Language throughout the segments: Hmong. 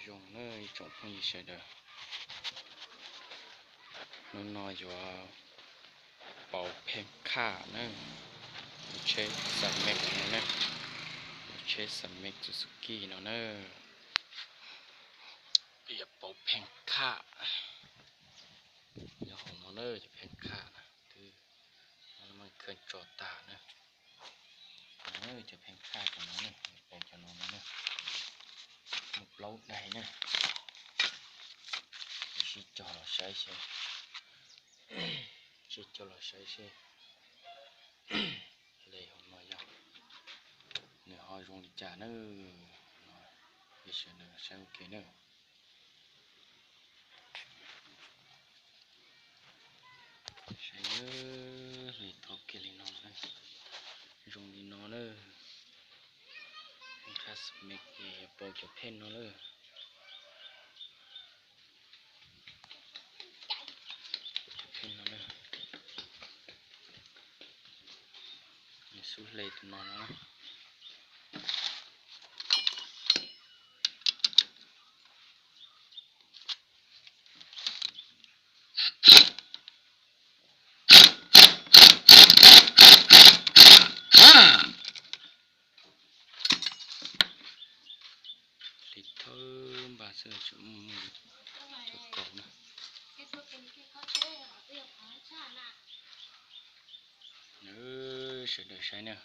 Zoo na ib tsoom phooj ywg sawv daws, hnub no yuav pauv pheej khaj na, tus tsheb Samex no na, tus tsheb Samex Suzuki no na, yuav pauv pheej khaj. Yog hauv no na, cov pheej khaj na, twb muab khaws tso tag na. Cov pheej khaj cov no na, pauv cov no no na, muaj plaub daim na. Sib cog los saib seb, sib cog los saib seb le hauv no yog nws ho zoo li cas na. Sawv daws saib ua ke na. Saib, hle tau kiag li no na, zoo li no na. Pheej khaj Samex ces pauv cov pheej no na. Cov pheej no na, xub hle tus no no. Hle thawb npas xwb tseem muaj cov kaus na. Sawv daws saib na.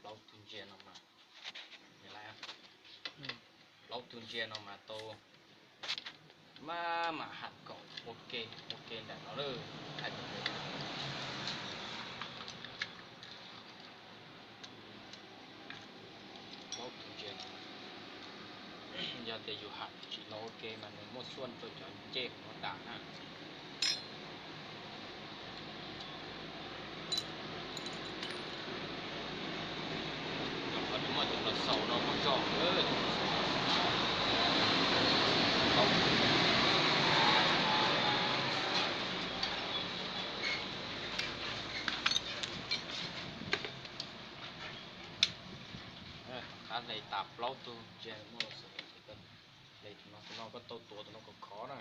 Plaub tug ntsia no mas, plaub tug ntsia no mas tau maj mam ham kaum ua ke, ua ke ntawm no lawm. Plaub tug ntsia no, yog tias yus ham tsis los ua ke mas nws muaj xuaj rau cov ncej hauv no tas na. Qhov nws muaj cov los xaus no muaj zog. Qab hle tas plaub tug ntsia muaj los xaus, hle tus no, tus no koj tau tuav tus no kom khov na.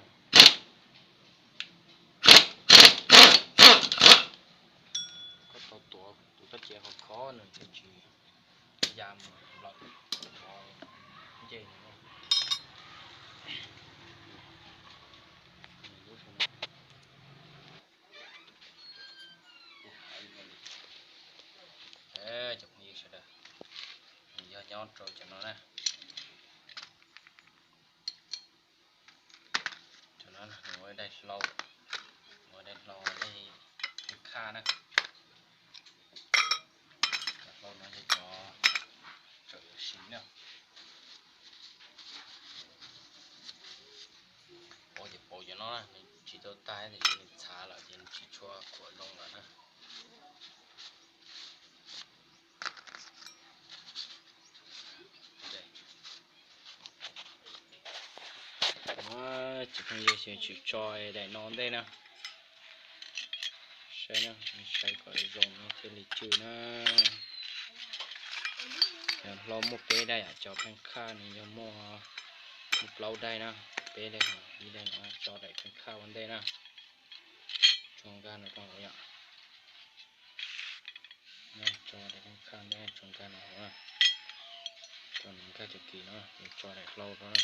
Koj tau tuav tus koj txiav kom khov nws thiaj tsis ya mus lawm qhov ncej no. Cov phooj ywg sawv daws, nws yog nyob rau cov no na. Cov no nws ua daim hlau, ua daim hlau daim khaj na. Cov hlau no yog cov tseem yuav siv na. Pauv ces pauv cov no na, nws tsis tau tag tiam sis nws txhav lawm ces nws tsis tshua khuam zoo lawm na. Tsis pheej yog xyov tsis tso daim no ntej na. Saib na, saib kom zoo no thiaj li cwj na. Yog hlau muaj peb daim, cov pheej khaj nws yog muaj, muaj plaub daim na, peb daim no, ib daim no tso daim pheej khaj ua ntej na. Tso nkag no rau hauv yom. Tso daim pheej khaj ntej, tso nkag no hauv na. Tso nkag cov kis no, tso daim hlau rau na.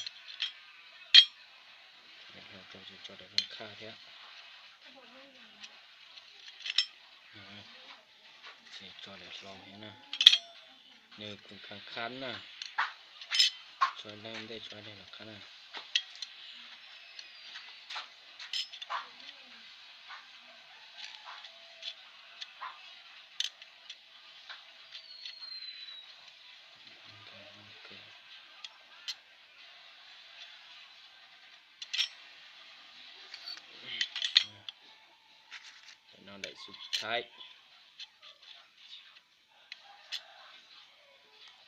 Daim hlau rau ces tso daim pheej khaj thiab. Ces tso daim hlau thiab na. Nws kuj khab khab na. Tso daim ntej, tso daim los khab na. Daim no daim xub thaib.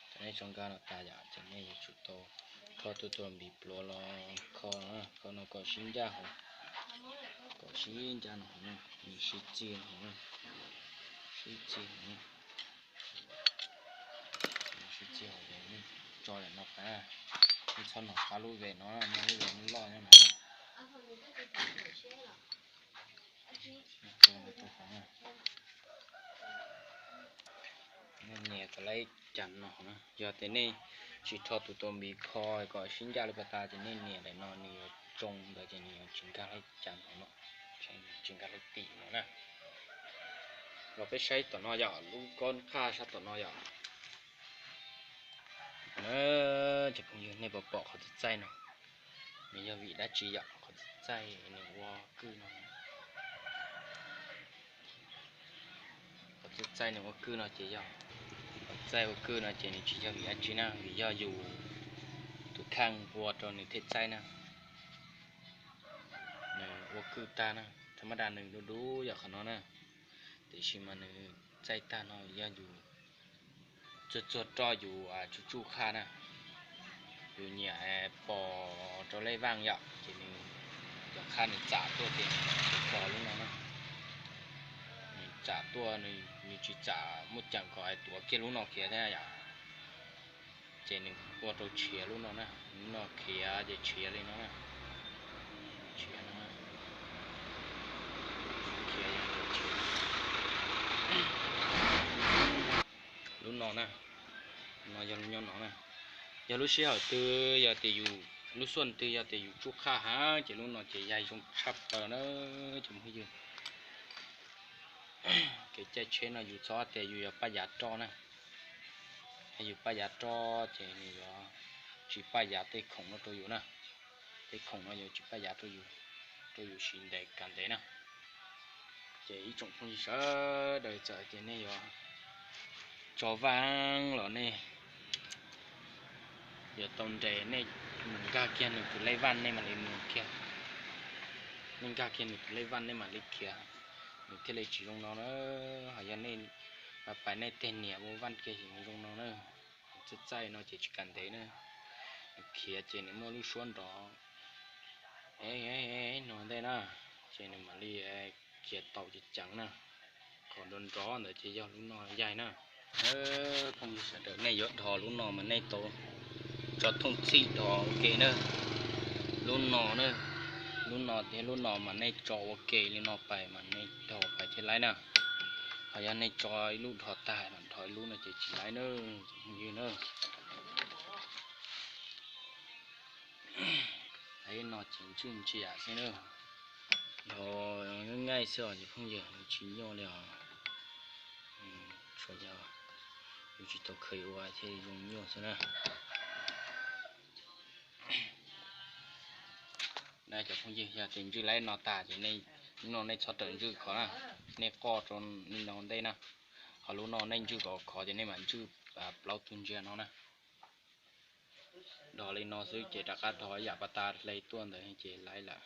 Cov nej tso nkag no tas yom, ces nej yuav tsum tau kho tuaj tua npiv pluav los kho, kho no kom sib ncaj hauv, kom Sib ncaj no, nws sib txig no, sib txig no, sib txig no, tso lam no qab, nej txhob nov qab lub vem no, lub vem loj nyob no. Nej nias kom laib cas no, yog tias nej tsis rho tus tau npiv kho kom sib ncaj li pas tas ces nej nias lam no nws yuav tsoo ntawd ces nws yuav tsis nkag laib cas no, tsis nkag laib tim no na. Los peb saib tom no yom, lub kob qaj sab tom no yom. Cov phooj ywg, nej puas pom qhov txaij txaij no? Nws yog vim dab tsi yom? Qhov txaij txaij nws ua kwj no, qhov txaij txaij nws ua kwj no ces yog, qhov txaij ua kwj no ces nws tsis yog vim dab tsi na, vim yog yus tus kheej ua rau nws thiaj txaij na. Nws ua kwj tag na, tha mab da nws dub dub yom qhov no na, tiam sis mas nws txaij tag no yog yus txuag txuag roj yus tsuj tsuj qaj na, yus nyiam pos rau lej vaj yom, ces nws cov qaj nws txam tuaj ces nws kho lub no na. Nws txam tuaj, nws tsis txam muaj ceem kom tuav kiag lub no khiav thiab yom. Ces nws ua rau tshiav lub no na, lub no khiav ces tshiav li no na. Tshiav no, khiav, lub no na, no yog lub nyob no na. Yog lub sij hawm twg yog tias yus, lub xuaj twg yog tias yus tsuj qaj heev ces lub no ces yaig zoo tshaj plaws na cov phooj ywg. Kev caij tsheb no yus txhob tias yus yuav paj yav roj na. Yog yus paj yav roj ces nws yuav tsis paj yav tej khoom no rau yus na. Tej khoom no yuav tsis paj yav rau yus, rau yus siv ntev kav ntev na. Ces ib tsoom phooj ywg sawv daws, txawm tias nej yuav tso vaj los nej yuav tau nres, nej mus nkag kiag nws tus lej vaj nej mam li mus kiag. Nej nkag kiag nws tus lej vaj nej mam li khiav, nws thiaj li tsis zoo no na. Ho yog nej pais nej tej niam ua vaj kiag ces nws zoo no na. Txaij txaij no ces tsis kav ntev na, nws khiav ces nws muaj lub suab nrov no ntej na, ces nws mam li khiav tau ceev ceev na. Qhov nrov nrov ntawd ces yog lub no yaig na. Phooj ywg sawv daws, nej yuav dhos lub no mas nej tau tso thooj txhij dhos ua ke na. Lub no na, lub no thiab lub no mas nej tso ua ke li no pais mas nej dhos pais thiaj laib na. Ho yog nej tso ib lub dhos tag mam dhos ib lub no ces tsis laib na, phooj ywg na. Lub no ces ntswj ntsia xwb na. Dhos nqaij xwb os cov phooj ywg, tsis nyuaj li os. Tsuas yog yus tsis tau kheev ua thiaj zoo nyuaj xwb na. Cov phooj ywg, yog tias ntswj laib no tag ces lub no nej txhob rawm ntswj khov na, nej qoj rau li no ntej na. Ho lub no nej ntswj kom khov ces nej mam ntswj plaub tug ntsia no na. Dhos li no xwb ces rov qab dhos yam pas tas hle tuaj ntawd ces laib lawm.